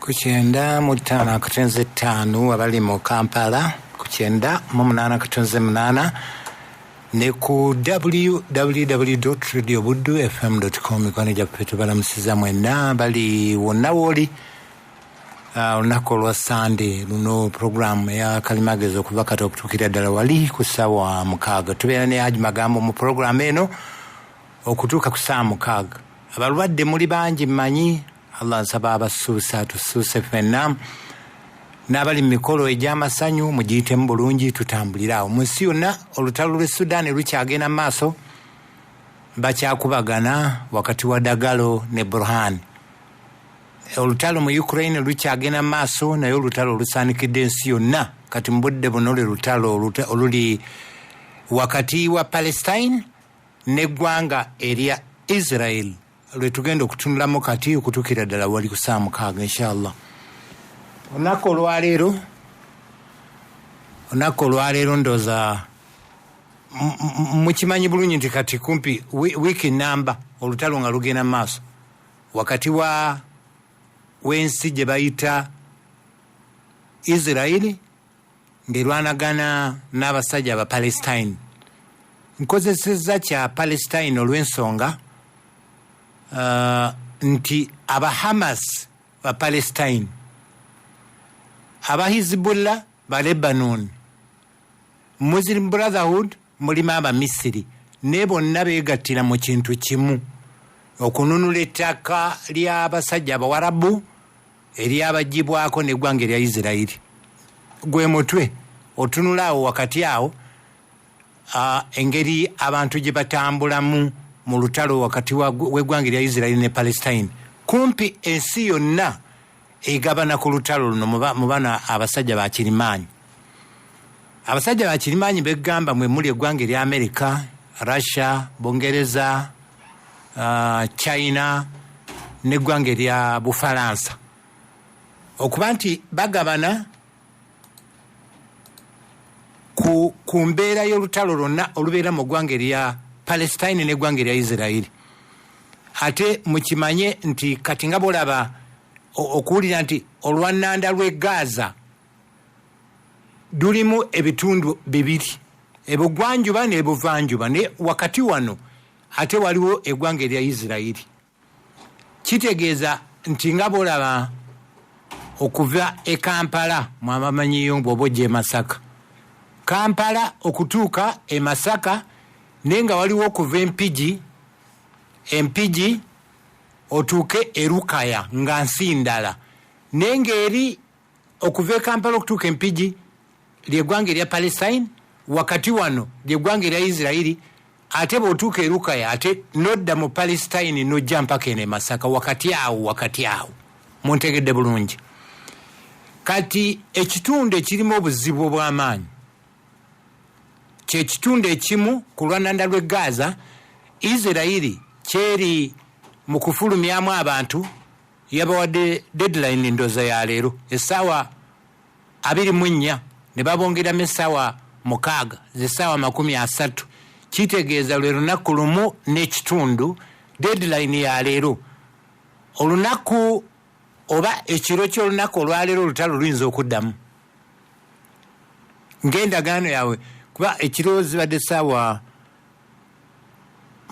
Ku 95.5 abali mu Kampala, ku 98.8 ne ku www.radiobuddu fm.com. Mikwano gyaffe, tubalamusiza mwenna bali wonna wooli. Olunaku olwa Sande luno, puroguramu eya Kalimagezi okuva kati okutuukira ddala wali ku ssaawa 6, tubeera ne Haji Magambo mu puroguramu eno okutuuka ku ssaawa 6. Abalwadde muli bangi, mmanyi. Allah nsaba abasuusa atusuuse ffenna, n'abali mu mikolo egy'amasanyu mugiyitemu bulungi, tutambulire awo. Mu nsi yonna olutalo lw'e Sudaani lukyagenda mu maaso, bakyakubagana wakati wa Dagalo ne Burhan. Olutalo mu Ukraine lukyagenda mu maaso, naye olutalo olusaanikidde ensi yonna kati mu budde buno lwe lutalo oluli wakati wa Palestine n'eggwanga erya Israel, lwe tugenda okutunulamu kati okutuukira ddala wali ku saa 6, inshallah. Olunaku olwaleero ndooza mukimanyi bulungi nti kati kumpi wiiki namba olutalo nga lugenda mu maaso wakati wa w'ensi gye bayita Israeli ng'erwanagana n'abasajja aba Palestine. Nkozesezza kya Palestine olw'ensonga nti aba Hamas ba Palestine, aba Hizbullah ba Lebanon, Muslim Brotherhood mulimu Abamisiri, naye bonna beegattira mu kintu kimu, okununula ettaka ly'abasajja Abawarabu eryabagibwako n'eggwanga erya Isirairi. Gwe mutwe otunula awo wakati awo, engeri abantu gye batambulamu mu lutalo wakati w'eggwanga erya Isirairi ne Palestine. Kumpi ensi yonna egabana ku lutalo luno mu bano abasajja bakirimaanyi. Abasajja bakirimaanyi begamba mwe muli eggwanga erya America, Russia, Bungereza, China n'eggwanga erya Bufalansa, okuba nti bagabana ku mbeera y'olutalo lwonna olubeera mu ggwanga erya Palestine n'eggwanga erya Isirairi. Ate mukimanye nti kati nga bolaba okuwulira nti olwananda lw'e Gaza lulimu ebitundu bibiri, ebugwanjuba n'ebuvanjuba, naye wakati wano ate waliwo eggwanga erya Isirairi. Kitegeeza nti nga bolaba okuva e Kampala, mwabamanyiyo bw'oba ojja e Masaka, Kampala okutuuka e Masaka, naye nga waliwo okuva Empigi otuuke e Lukaya nga nsi ndala, naye ng'eri okuva e Kampala okutuuka Empigi lyeggwanga erya Palestine, wakati wano lyeggwanga erya Isirairi, ate bw'otuuka e Lukaya ate nodda mu Palestine, nojja mpaka eno e Masaka, wakati awo, wakati awo. Muntegedde bulungi? Kati ekitundu ekirimu obuzibu obw'amaanyi kyekitundu ekimu ku lwananda lw'e Gaza, Isirairi kyeri mu kufulumyamu abantu. Yabawadde deadline ndooza ya leero essaawa 24, ne babongeramu essaawa 6, zessaawa 30. Kitegeeza lwe lunaku lumu n'ekitundu. Deadline ya leero, olunaku oba ekiro ky'olunaku olwaleero, olutalo luyinza okuddamu ng'endagaano yaabwe, kuba ekiro zibadde essaawa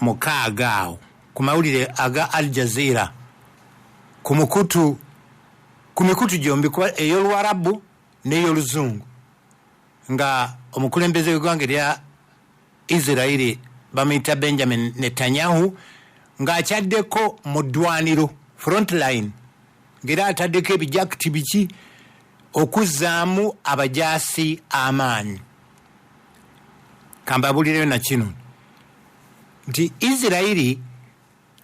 6 awo. Ku mawulire aga Al Jazeera, ku mukutu, ku mikutu gyombi, kuba ey'Oluwarabu n'ey'Oluzungu, nga omukulembeze w'eggwanga erya Isirairi bamuyita Benjamin Netanyahu ng'akyaddeko mu ddwaniro frontline, ng'era ataddeko ebijakiti biki okuzzaamu abajaasi amaanyi. Kambabuulireyo nakino nti Isirairi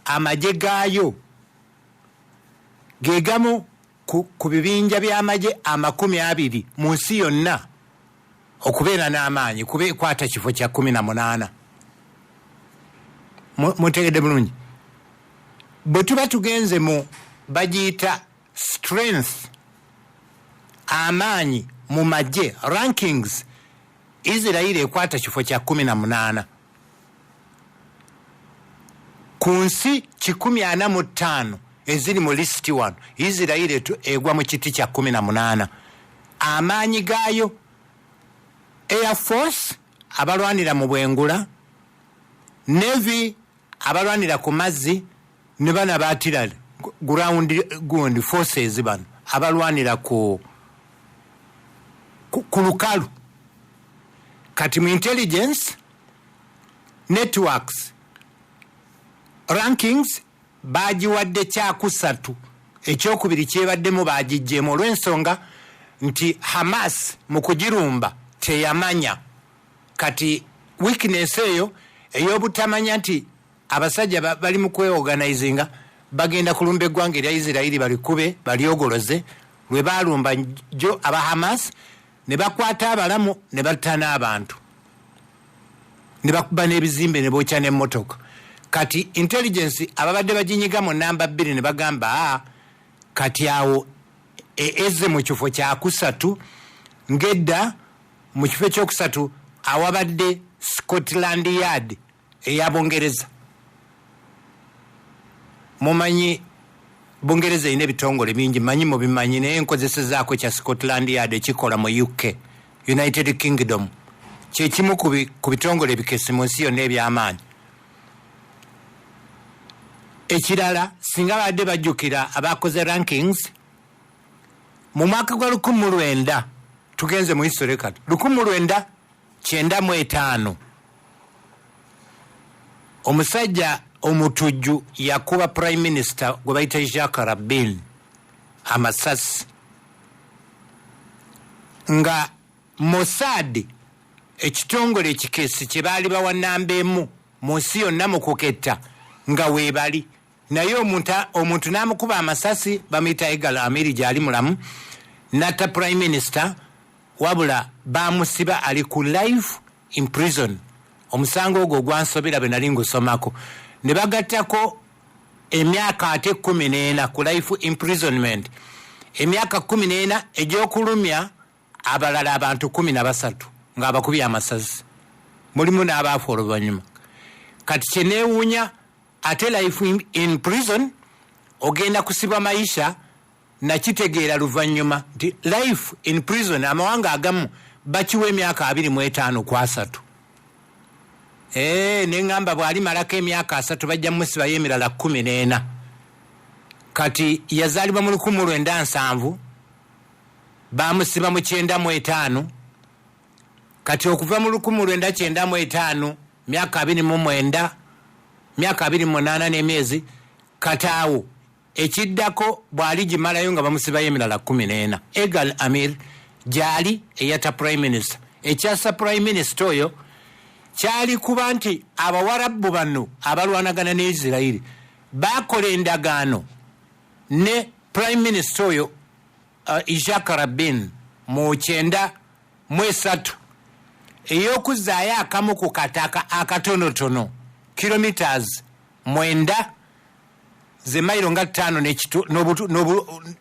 amagye gaayo ge gamu ku bibinja by'amagye 20 mu nsi yonna okubeera n'amaanyi, kuba ekwata kifo kya 18. Mutegedde bulungi? Bwe tuba tugenze mu bagiyita strength, amaanyi mu magye, rankings, Isirairi ekwata kifo kya 18 ku nsi 145. Eziri mu lisiti wano, Isirairi egwa mu kiti kya 18 amaanyi gaayo: air force abalwanira mu bwengula, navy abalwanira ku mazzi, ne bana batira ground gundi forces, bano abalwanira ku lukalu. Kati mu intelligence networks rankings bagiwadde kyakusatu. Ekyokubiri kyebaddemu bagijjemu olw'ensonga nti Hamas mu kugirumba teyamanya. Kati weakness eyo ey'obutamanya nti abasajja bali mu kweorganizinga, bagenda kulumba eggwanga erya Isirairi, balikube balyogoloze. Lwe balumba jo aba Hamas ne bakwata abalamu, ne batta n'abantu, ne bakuba n'ebizimbe, ne bookya n'emmotoka. Kati intelligence ababadde baginyiga mu namba 2 ne bagamba, aa, kati awo ezze mu kifo kyakusatu, ng'edda mu kifo ekyokusatu awabadde Scotland Yard eya Bungereza. Mumanyi Bungereza erina ebitongole bingi, manyi mubimanyi, naye nkozesezaako kya Scotland Yard ekikola mu UK, United Kingdom. Kyekimu ku bitongole ebikesi mu nsi yonna ebyamaanyi. Ekirala, singa babadde bajjukira abakoze rankings mu mwaka gwa 1900, tugenze mu history kati, 1995, omusajja omutujju yakuba prime minister gwe bayita Jacques Rabin amasasi, nga Mossad, ekitongole ekikesi kye baali bawa namba 1 mu nsi yonna mu kuketta, nga weebali. Naye omuntu n'amukuba amasasi, bamuyita Yigal Amir, gyali mulamu, natta prime minister. Wabula bamusiba, ali ku life in prison. Omusango ogwo ogwansobera bwe nali ngusomako, ne bagattako emyaka ate 14 ku life imprisonment, emyaka 14 egy'okulumya abalala abantu 13 ng'abakubye amasasi, mulimu n'abaafa oluvannyuma. Kati kyeneewuunya, ate life in prison, ogenda kusibwa maisha. Nakitegeera luvannyuma nti life in prison amawanga agamu bakiwa emyaka 25 ku 30. Neŋŋamba bw'alimalako emyaka 30, bajja mumusibayo emirala 14. Kati yazaalibwa mu 1970, bamusiba mu 95. Kati okuva mu 1995, myaka 29, myaka 28 n'emyezi. Kati awo ekiddako bw'aligimalayo nga bamusibayo emirala 14. Yigal Amir gyali eyatta prime minister. Ekyassa prime minister oyo kyali kuba nti Abawarabu bano abalwanagana ne Isirairi bakola endagaano ne prime minister oyo Jacques Rabin mu 93 ey'okuzaayo akamu ku kataka akatonotono, kilometers 9, ze mayiro nga 5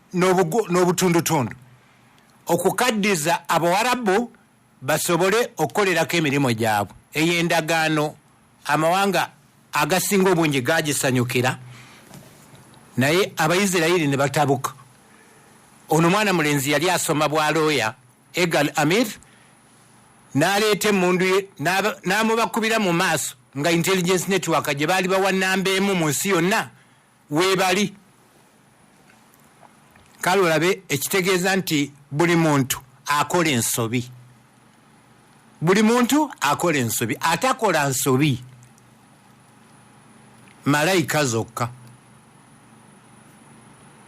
n'obutundutundu, okukaddiza Abawarabu basobole okukolerako emirimu gyabwe. Eyo endagaano amawanga agasinga obungi gagisanyukira, naye Abaisirairi ne batabuka. Ono mwana mulenzi yali asoma bwa looya, Yigal Amir, n'aleeta emundu ye n'amubakubira mu maaso, nga intelligence network gye baali bawa namba 1 mu nsi yonna weebali. Kale olabe ekitegeeza nti buli muntu akola ensobi, buli muntu akola ensobi. Atakola nsobi malayika zokka.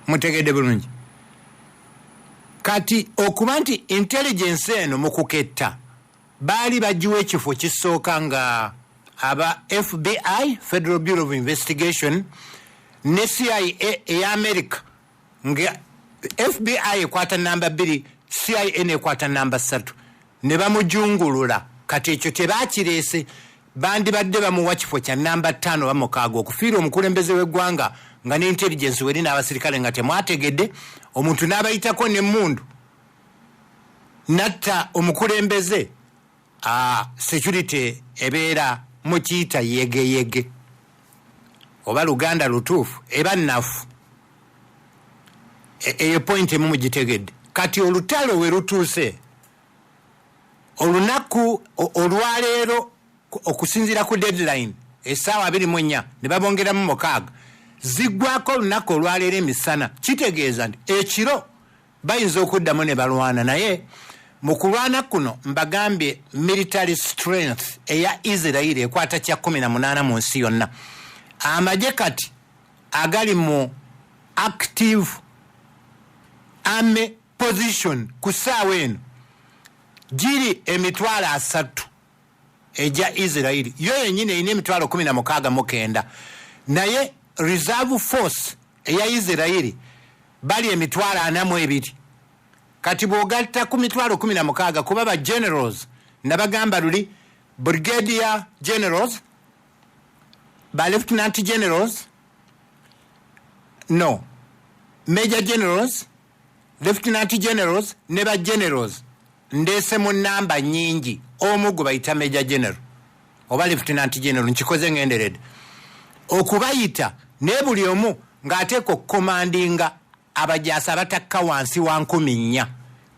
Mutegedde bulungi? Kati okuba nti intelligence eno mu kuketta baali bagiwa ekifo kisooka, nga aba FBI, Federal Bureau of Investigation, ne CIA eya America, nga FBI ekwata namba 2, CIA nekwata namba 3, ne bamujungulula. Kati ekyo tebakireese, bandibadde bamuwa kifo kya namba 5 oba 6. Okufiira omukulembeze w'eggwanga nga ne intelligence weri n'abasirikale nga temwategedde, omuntu n'abayitako n'emmundu natta omukulembeze, security ebeera mukiyita yegeyege, oba Luganda lutuufu, eba nnafu. Eyo point emu mugitegedde. Kati olutalo we lutuuse olunaku olwaleero, okusinziira ku deadline, essaawa 24 ne babongeramu 6, ziggwako olunaku olwaleero emisana. Kitegeeza nti ekiro bayinza okuddamu ne balwana. Naye mu kulwana kuno, mbagambye, military strength eya Isirairi ekwata kya 18 mu nsi yonna. Amagye kati agali mu active army position ku ssaawa eno giri 30,000 egya Isirairi. Yo yenyini erina 169,000, naye reserve force eya Isirairi bali 42,000. Kati bw'ogatta ku 16,000, kuba ba generals nabagamba luli, brigadier generals, ba lieutenant generals, no, major generals, lieutenant generals ne ba generals, ndeese mu namba nyingi. Omu gwe bayita major general oba lieutenant general, nkikoze ngenderedde okubayita, naye buli omu ng'ateeka okukomandinga abajaasi abatakka wansi wa 4,000.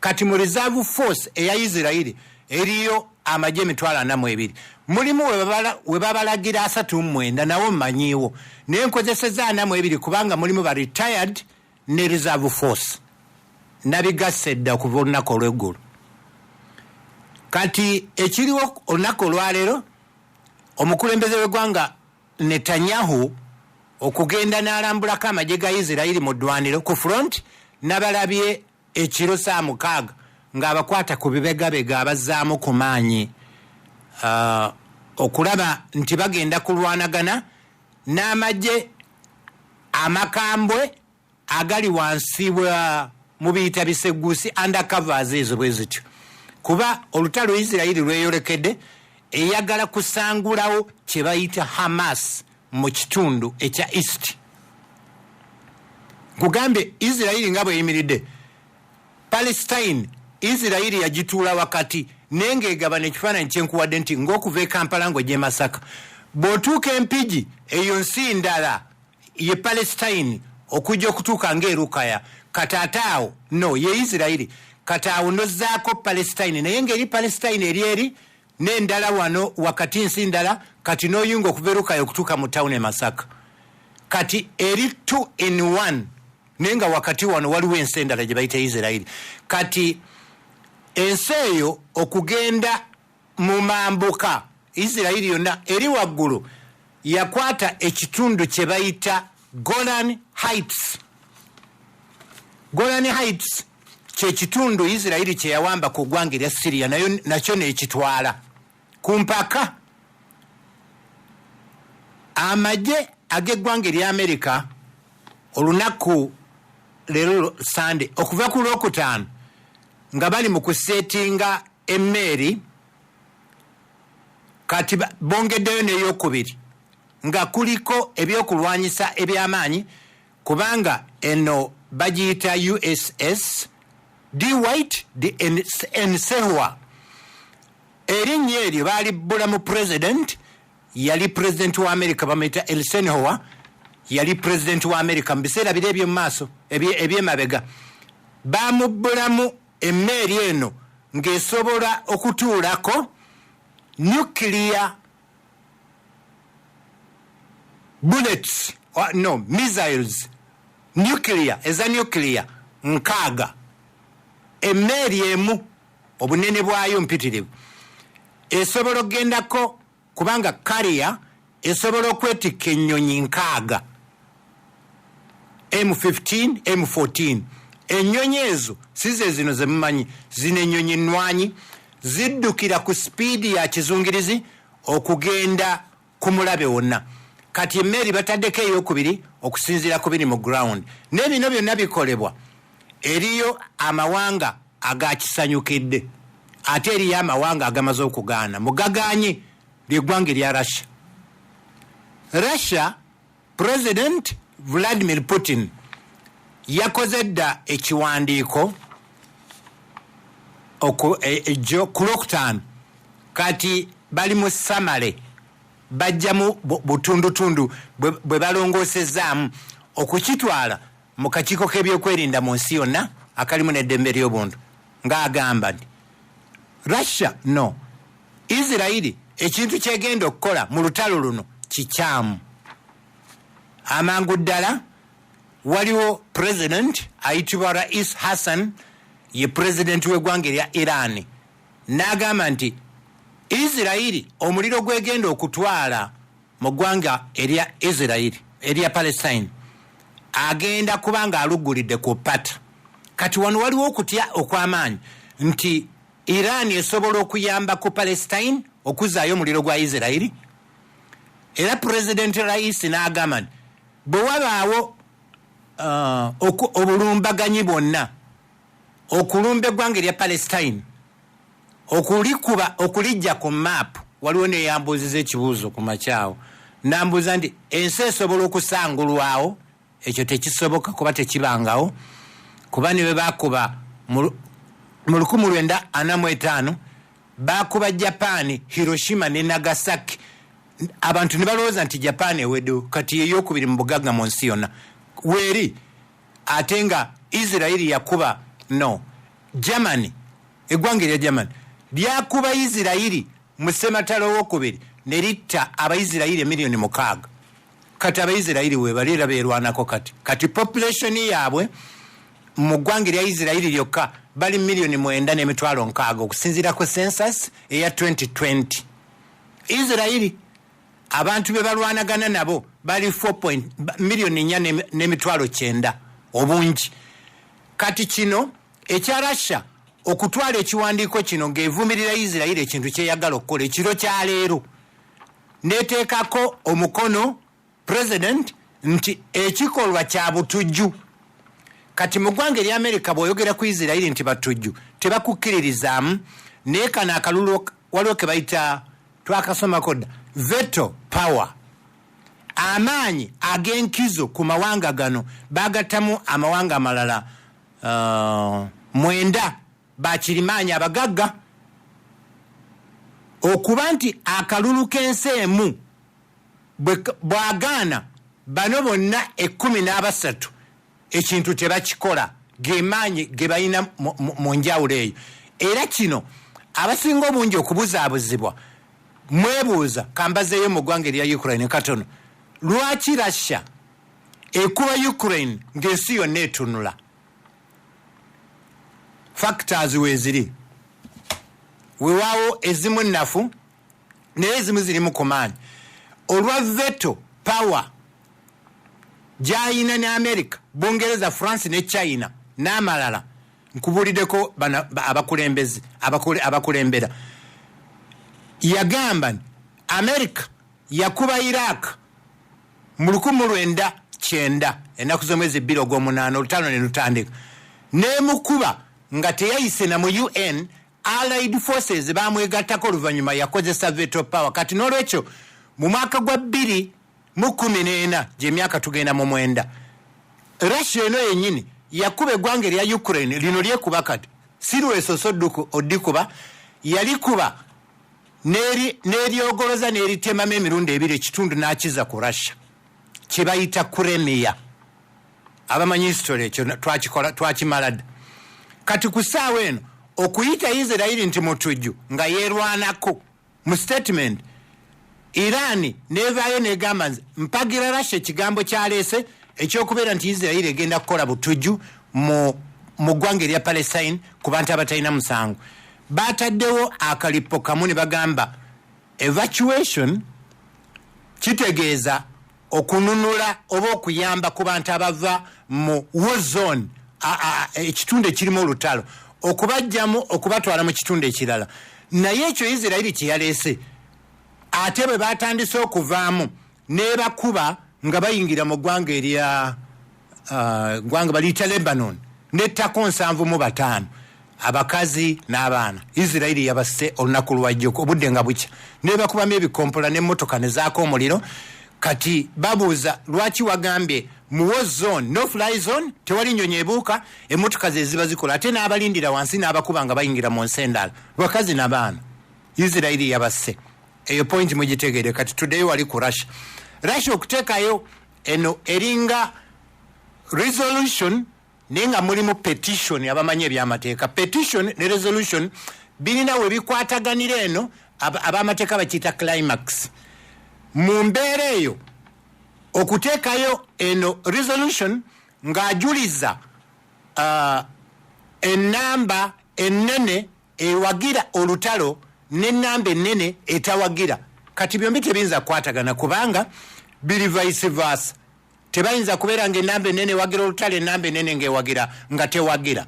Kati mu reserve force eya Isirairi eriyo amagye 42,000. Mulimu we babalagira 39, nawo mmanyiiwo, naye nkozeseza 42 kubanga mulimu ba retired ne reserve force. Nabigasse dda okuva olunaku olw'eggulu. Kati ekiriwo olunaku olwaleero, omukulembeze w'eggwanga Netanyahu okugenda n'alambulako amagye ga Isirairi mu ddwaniro ku front, nabalabye ekiro saa 6 ng'abakwata ku bibegabega, abazzaamu ku maanyi, okulaba nti bagenda kulwanagana n'amagye amakambwe agali wansi bwa mubiyita bisegusi, undercovers ezo bwe zityo, kuba olutalo Isirairi lweyolekedde eyagala kusangulawo kye bayita Hamas mu kitundu ekya East. Nkugambye, Isirairi nga bweyimiridde, Palestine Isirairi yagituula wakati, naye ng'egabana ekifaananyi kyenkuwadde nti ng'okuva e Kampala ng'ojja e Masaka, bw'otuuka Empigi, eyo nsi ndala ye Palestine, okujja okutuuka ng'erukaya. Kati ate awo no ye Isirairi. Kati awo nozzaako Palestine, naye ng'eri Palestine eri eri n'endala wano wakati nsi ndala. Kati n'oyunga okuva erukaya okutuuka mu tawuni e Masaka, kati eri two in one, naye nga wakati wano waliwo ensi endala gye bayita Isirairi. Kati ensi eyo okugenda mu mambuka, Isirairi yonna eri waggulu, yakwata ekitundu kye bayita Golan Heights. Golan Heights kyekitundu Isirairi kyeyawamba ku ggwanga erya Siriya, nayo nakyo nekitwala ku mpaka. Amagye ag'eggwanga erya Amerika olunaku leero Sande, okuva ku Lwokutaano nga bali mu kuseetinga emmeeri, kati bongeddeyo n'eyokubiri nga kuliko ebyokulwanyisa ebyamaanyi, kubanga eno bagiyita USS Dwight D Eisenhower. Erinnya eryo baalibbula mu president, yali president wa America, bamuyita Eisenhower, yali president wa America mu biseera biri ebyomumaaso ebyemabega. Bamubbulamu emmeeri eno ng'esobola okutuulako nuclear bullets, no, missiles nuclear, eza nuclear 60. Emmeeri emu obunene bwayo mpitirivu, esobola okugendako, kubanga carrier esobola okwetikka ennyonyi 60, M15, M14. Ennyonyi ezo size zino zemumanyi, zino ennyonyi nwanyi, ziddukira ku sipiidi ya kizungirizi okugenda ku mulabe wonna. Kati emmeeri bataddeko eyokubiri okusinziira ku biri mu ground. Naye bino byonna bikolebwa, eriyo amawanga agakisanyukidde, ate eriyo amawanga agamaze okugaana. Mugaganye lyeggwanga erya Russia. Russia, President Vladimir Putin yakoze dda ekiwandiiko ejjo ku Lwokutaano. Kati bali mu samale, bajjamu butundutundu bwe balongoosezaamu okukitwala. Mu kakiiko k'ebyokwerinda mu nsi yonna akalimu n'eddembe ly'obuntu, ng'agamba nti Russia, no, Isirairi ekintu kyegenda okukola mu lutalo luno kikyamu. Amangu ddala waliwo president ayitibwa Rais Hassan, ye pulezidenti w'eggwanga erya Iran, n'agamba nti Isirairi omuliro gwegenda okutwala mu ggwanga erya Isirairi, erya Palestine, agenda kuba nga aluggulidde ku pata. Kati wano waliwo okutya okw'amaanyi nti Iran esobola okuyamba ku Palestine okuzaayo omuliro gwa Isirairi. Era Pulezidenti Raisi n'agamba nti bwe wabaawo obulumbaganyi bwonna okulumba eggwanga erya Palestine, okulikuba, okulijja ku maapu. Waliwo neyambuuziza ekibuuzo ku makyawo, nambuuza nti ensi esobola okusangulwawo? Ekyo tekisoboka, kuba tekibangawo, kuba ne bwe bakuba mu 1945, bakuba Japan, Hiroshima ne Nagasaki, abantu ne balowooza nti Japan eweddewo. Kati yeyokubiri mu bugagga mu nsi yonna weeri. Ate nga Isirairi yakuba, no, Germany, eggwanga erya Germany lyakuba Isirairi mu sematalo owokubiri ne litta Abaisirairi emiliyoni 6. Kati Abaisirairi webali era berwanako. Kati population yaabwe mu ggwanga erya Isirairi lyokka bali 9,600,000, okusinziira ku census eya 2020. Isirairi abantu be balwanagana nabo bali 4 miliyoni 4.900 obungi. Kati kino ekya Russia okutwala ekiwandiiko kino ng'evumirira Isirairi ekintu kyeyagala okukola ekiro kyaleero, neteekako omukono president nti ekikolwa kya butujju. Kati mu ggwanga erya Amerika, bw'oyogera ku Isirairi nti batujju, tebakukkiririzaamu. Naye kano akalulu waliwo ke bayita, twakasomako dda, veto power, amaanyi ag'enkizo ku mawanga gano. Bagattamu amawanga amalala 9 bakirimaanyi abagagga, okuba nti akalulu k'ensi emu bwagaana, bano bonna 13 ekintu tebakikola. Gemaanyi ge balina mu njawulo eyo. Era kino abasinga obungi okubuzaabuzibwa, mwebuuza, kambazeeyo mu ggwanga erya Ukraine katono, lwaki Russia ekuba Ukraine ng'ensi yonna etunula? Factors weeziri, wewaawo ezimu nnafu, naye ezimu zirimu ku maanyi olwa veto power gyayina ne America, Bungereza, France ne China n'amalala. Nkubuuliddeko abakulembeze abakulembera. Yagamba nti America yakuba Iraq mu 1990, ennaku z'omwezi 2 ogw'omunaana, olutalo ne lutandika, nemukuba nga teyayise na mu UN. Allied forces bamwegattako oluvannyuma, yakozesa veto power. Kati n'olwekyo mu mwaka gwa 2014, gyemyaka tugenda mu 9, Russia eno yennyini yakuba eggwanga erya Ukraine lino lyekuba kati si lwesoso oddikuba, yalikuba n'eryogoloza n'eritemamu emirundi ebiri, ekitundu n'akiza ku Russia kye bayita Crimea. Abamanyi history, ekyo twakikola, twakimala dda. Kati ku ssaawa eno okuyita Isirairi nti mutujju nga yeerwanako mu statement, Iran nevaayo negamba, nze mpagira Russia ekigambo kyaleese ekyokubeera nti Isirairi egenda kukola butujju mu ggwanga erya Palestine ku bantu abatalina musango. Bataddewo akalipo kamu ne bagamba evacuation kitegeeza okununula oba okuyamba ku bantu abava mu war zone, ekitundu ekirimu olutalo, okubajjamu okubatwala mu kitundu ekirala. Naye ekyo Isirairi kyeyaleese, ate bwe batandise okuvaamu nebakuba nga bayingira mu ggwanga erya ggwanga baliyita Lebanon, nettako 75, abakazi n'abaana. Isirairi yabasse olunaku lwajjo obudde nga bukya, nebakubamu ebikompola n'emmotoka nezaako omuliro. Kati babuuza, lwaki wagambye mu war zone, no fly zone, tewali nyonyi ebuuka, emmotoka ze ziba zikola, ate n'abalindira wansi n'abakuba nga bayingira mu nsi endala, bakazi n'abaana? Isirairi yabasse. Eyo point mugitegeere. Kati tuddeyo wali ku Russia. Russia okuteekayo eno eringa Resolution naye nga mulimu petition. Abamanyi ebyamateeka, petition ne resolution birina we bikwataganira. Eno abamateeka bakiyita climax. Mu mbeera eyo, okuteekayo eno resolution ng'ajuliza enamba enene ewagira olutalo n'enamba enene etawagira, kati byombi tebiyinza kukwatagana kubanga biri vice versa. Tebayinza kubeera nga enamba enene ewagira olutalo, enamba enene ngaewagira nga tewagira.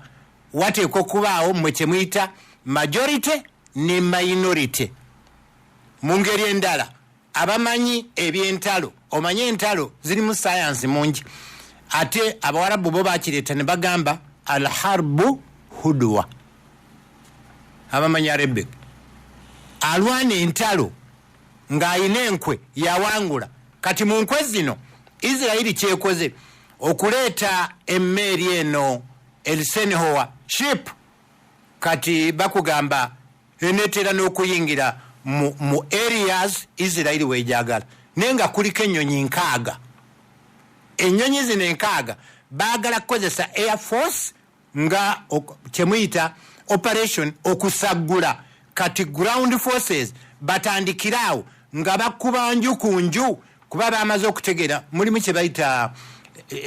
Wateekwa okubaawo mmwe kyemuyita majority ne minority. Mu ngeri endala, abamanyi ebyentalo, omanye entalo zirimu sayansi mungi, ate Abawarabu bo bakireeta ne bagamba alharbu hudwa. Abamanyi Arabic, alwana entalo ng'ayina enkwe yawangula. Kati mu nkwe zino, Isirairi kyekoze okuleeta emmeeri eno Eisenhower ship, kati bakugamba eneetera n'okuyingira mu areas Isirairi wejagala, naye nga kuliko ennyonyi 60. Ennyonyi zino 60 baagala kukozesa air force nga kyemuyita operation okusaggula. Kati ground forces batandikiraawo nga bakuba nju ku nju, kuba bamaze okutegeera mulimu kye bayita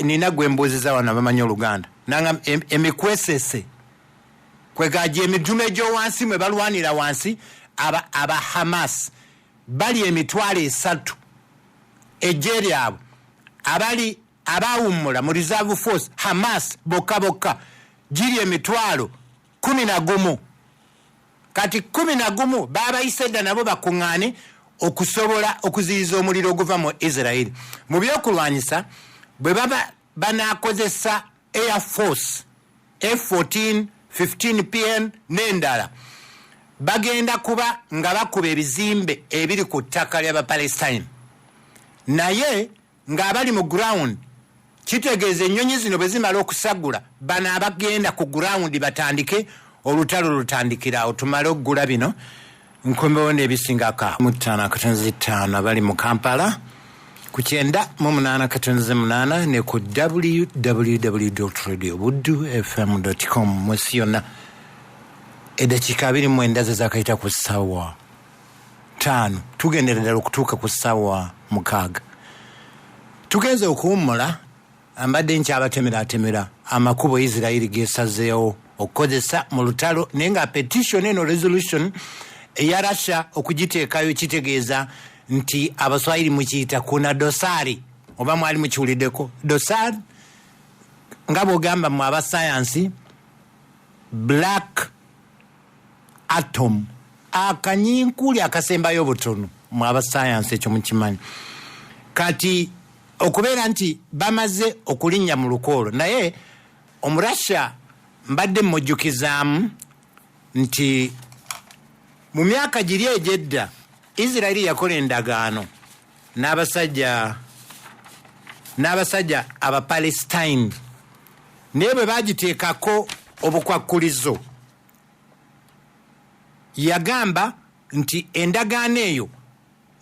nina gwe mbuuziza wano abamanyi Oluganda nanga emikwesese kwegaja emidumu egyowansi mwe balwanira wansi. Aba Hamas bali 30,000, ejje lyabwe abali abawummula mu reserve force Hamas bokka bokka giri 11,000. Kati 11 babayise dda nabo bakuŋŋaane okusobola okuziyiza omuliro oguva mu Isirairi. Mu byokulwanyisa, bwe baba banakozesa air force F14, 15 PN n'endala, bagenda kuba nga bakuba ebizimbe ebiri ku ttaka ly'Abapalestine, naye ng'abali mu ground, kitegeeza ennyonyi zino bwe zimala okusagula, bano abagenda ku ground batandike olutalo lutandikirawo. Tumale okugula bino, nkombewo n'ebisingako mu 5.5, abali mu Kampala ku 98.8 ne ku www radio buddu fm com mu nsi yonna. Eddakiika 29 ze zakayita ku ssaawa 5, tugendera ddala okutuuka ku ssaawa 6. Tugenze okuwummula. Mbadde nkyabatemeratemera amakubo Isirairi gesazeewo okukozesa mu lutalo, naye nga petition eno, resolution eya Russia, okugiteekayo kitegeeza nti Abaswahili mukiyita kuna dosari, oba mwali mukiwuliddeko dosari, nga bwogamba mu abasayansi black atom, akanyinkuli akasembayo obutono. Mu abasayansi ekyo mukimanyi. Kati okubeera nti bamaze okulinnya mu lukoolo, naye Omurasha mbadde mujjukizaamu nti mu myaka giri egyedda Isirairi yakola endagaano n'abasajja Abapalestine, naye bwe bagiteekako obukwakkulizo, yagamba nti endagaano eyo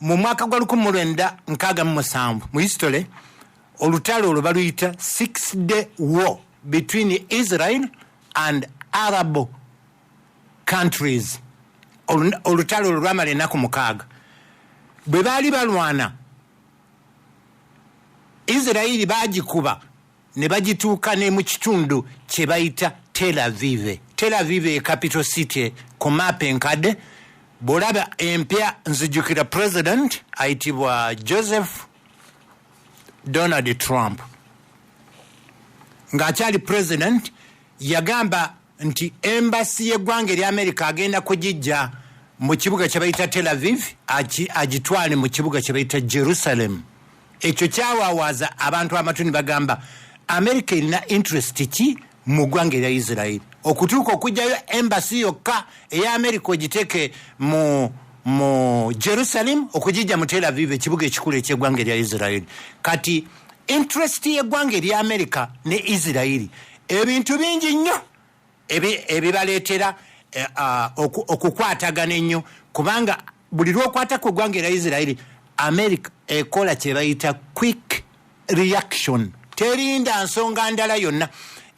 mu mwaka gwa 1967 mu history, olutalo olwo baluyita Six Day War between Israel and Arab countries. Olutalo olwo lwamala ennaku 6. Bwe baali balwana, Isirairi bagikuba ne bagituuka ne mu kitundu kye bayita Tel Aviv. Tel Aviv e capital city ku maapa enkadde, bw'olaba empya. Nzijukira president ayitibwa Joseph Donald Trump ng'akyali president yagamba nti embassy y'eggwanga erya America agenda kugijja mu kibuga kye bayita Tel Aviv agitwale mu kibuga kye bayita Jerusalem. Ekyo kyawawaaza abantu amatu ne bagamba, America erina interest ki mu ggwanga erya Israel okutuuka okugjayo embassy yokka eya America ogiteeke mu Jerusalem, okugijja mu Tel Aviv, ekibuga ekikulu ekyeggwanga erya Israel? Kati interest y'eggwanga erya America ne Israel, ebintu bingi nnyo ebibaleetera okukwatagana ennyo, kubanga buli lwokwata ku ggwanga erya Israel, America ekola kye bayita quick reaction. Terinda nsonga ndala yonna.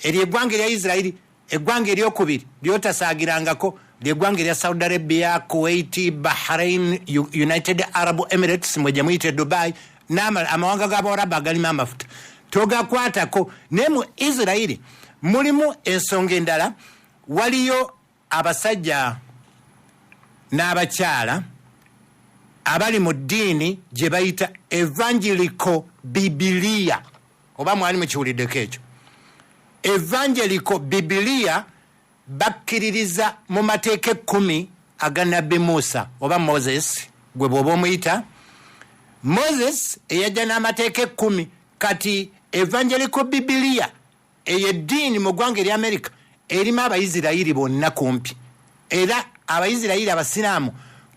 Eryo eggwanga erya Isirairi. Eggwanga eryokubiri lyotasaagirangako lyeggwanga erya Saudi Arabia, Kuwait, Bahrain, United Arab Emirates, mwe gye muyita Dubai, amawanga g'Abawarabu agalimu amafuta, togakwatako. Naye mu Isirairi mulimu ensonga endala. Waliyo abasajja n'abakyala abali mu ddiini gye bayita Evangelical Bibiliya. Oba mwali mukiwuliddeko ekyo? Evangelical Bibiliya bakkiririza mu mateeka 10 aga Nabbi Musa, oba Moses gwe bw'oba omuyita Moses, eyajja n'amateeka 10. Kati Evangelical Bibiliya eyo eddiini mu ggwanga erya Amerika erimu Abaisirayiri bonna kumpi, era Abaisirayiri abasiraamu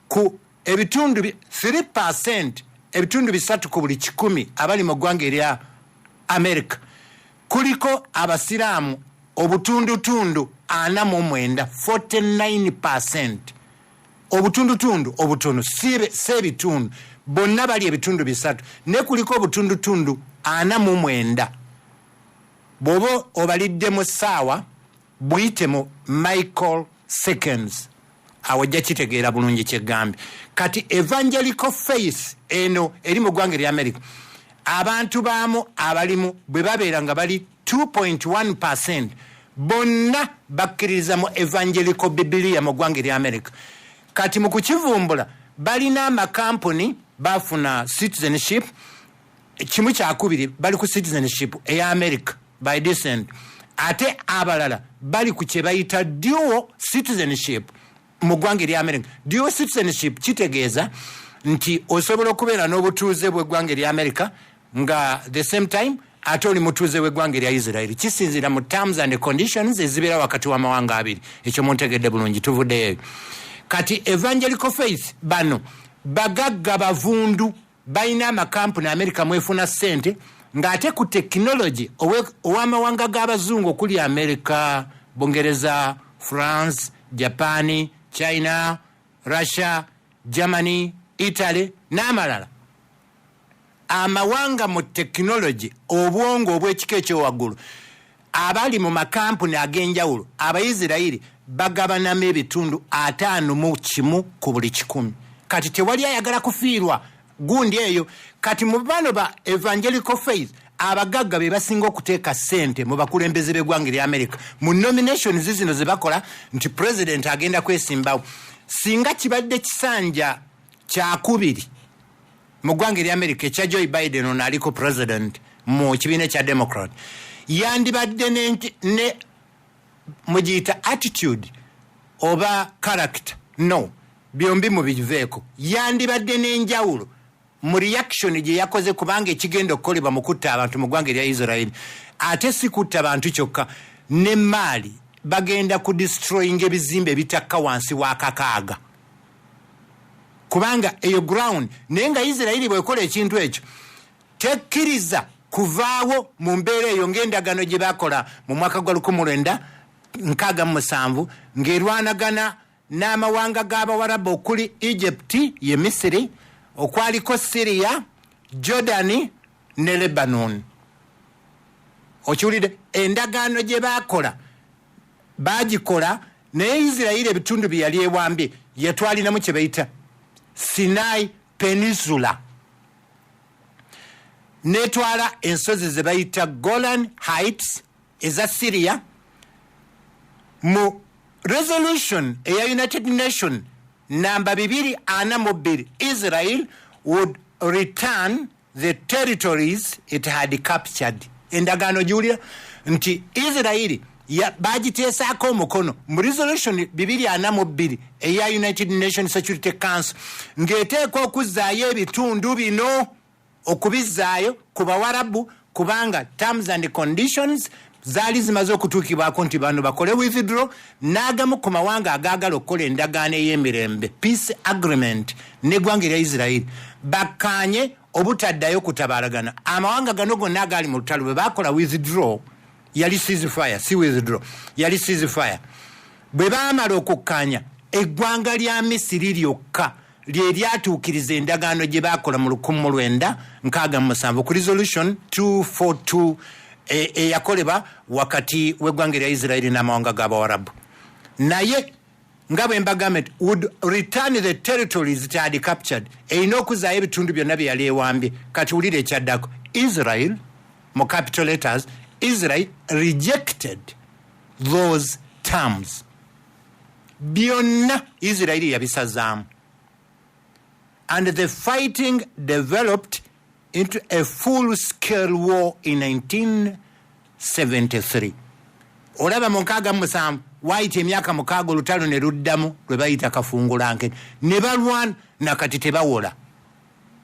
ku ebitundu 3, ebitundu 3 ku buli 100 abali mu ggwanga erya Amerika, kuliko abasiraamu obutundutundu 49, 49, obutundutundu obutono, si ebitundu bonna bali ebitundu 3, ne kuliko obutundutundu 49. Bw'oba obalidde mu ssaawa, buyite mu micro seconds, awo ojja kitegeera bulungi kyegambye. Kati Evangelical faith eno eri mu ggwanga erya America, abantu baamu abalimu bwe babeera nga bali 2.1, bonna bakkiririza mu Evangelical Bibiliya mu ggwanga erya America. Kati mu kukivumbula, balina amakampuni, bafuna citizenship, 1/2 bali ku citizenship eya America by descent, ate abalala bali ku kye bayita dual citizenship mu ggwanga erya America. Dual citizenship kitegeeza nti osobola okubeera n'obutuuze bw'eggwanga erya America nga the same time ate oli mutuuze w'eggwanga erya Israel. Kisinziira mu terms and conditions ezibeera wakati w'amawanga abiri. Ekyo muntegedde bulungi? Tuvuddeyo eyo. Kati Evangelical faith bano bagagga bavundu, balina amakampuni America mwefuna ssente, ng'ate ku tekinologi ow'amawanga g'abazungu okuli America, Bungereza, France, Japan, China, Russia, Germany, Italy n'amalala amawanga, mu tekinologi, obwongo obw'ekika ekyowaggulu, abali mu makampuni ag'enjawulo, Abaisirairi bagabanamu ebitundu 51 ku buli 100. Kati tewali ayagala kufiirwa gundi eyo. Kati mu bano ba Evangelical faith, abagagga be basinga okuteeka ssente mu bakulembeze b'eggwanga erya America mu nominations zino ze bakola nti president agenda kwesimbawo. Singa kibadde kisanja kyakubiri mu ggwanga erya America ekya Joe Biden, ono aliko president mu kibiina ekya Democrat, yandibadde ne mugiyita attitude oba character, no byombi mubiveeko, yandibadde n'enjawulo mu reaction gye yakoze, kubanga ekigenda okukolebwa mu kutta abantu mu ggwanga erya Israel, ate si kutta bantu kyokka, nemaali bagenda ku destroying ebizimbe ebitakka wansi wa 6, kubanga eyo ground. Naye nga Isirairi bwekola ekintu ekyo, tekkiriza kuvaawo mu mbeera eyo ng'endagaano gye bakola mu mwaka gwa 1967 ng'erwanagana n'amawanga g'Abawarabu okuli Egypt, ye Misiri, okwaliko Syria, Jordan ne Lebanon. Okiwulidde? Endagaano gye bakola bagikola, naye Isirairi ebitundu bye yali ewambye yatwalinamu kye bayita Sinai Peninsula, netwala ensozi ze bayita Golan Heights eza Syria. Mu resolution eya United Nation namba 242, Israel would return the territories it had captured. Endagaano giwulira nti Israeli bagiteesaako omukono mu resolution 242 eya United Nations Security Council, ng'eteekwa okuzzaayo ebitundu bino, okubizzaayo ku Bawarabu, kubanga terms and conditions zaali zimaze okutuukibwako nti bano bakole withdraw, n'agamu ku mawanga agaagala okukola endagaano ey'emirembe, peace agreement, n'eggwanga erya Isirairi, bakkaanye obutaddayo kutabaalagana. Amawanga gano gonna agaali mu lutalo bwe bakola withdraw, yali ceasefire, si withdraw, yali ceasefire. Bwe baamala okukkaanya, eggwanga lya Misiri lyokka lye lyatuukiriza endagaano gye baakola mu 1967 ku resolution 242 eyakolebwa wakati w'eggwanga erya Isirairi n'amawanga g'Abawarabu. Naye nga bwe mbagambye nti would return the territories it had captured, erina okuzaayo ebitundu byonna bye yali ewambye. Kati wulira ekyaddako, Israel mu capital letters, Israel rejected those terms. Byonna Isirairi yabisazaamu, and the fighting developed into a full scale war in 1973. Olaba mu 67 waayita emyaka 6, olutalo ne luddamu lwe bayita kafungulanke, ne balwana nakati tebawola.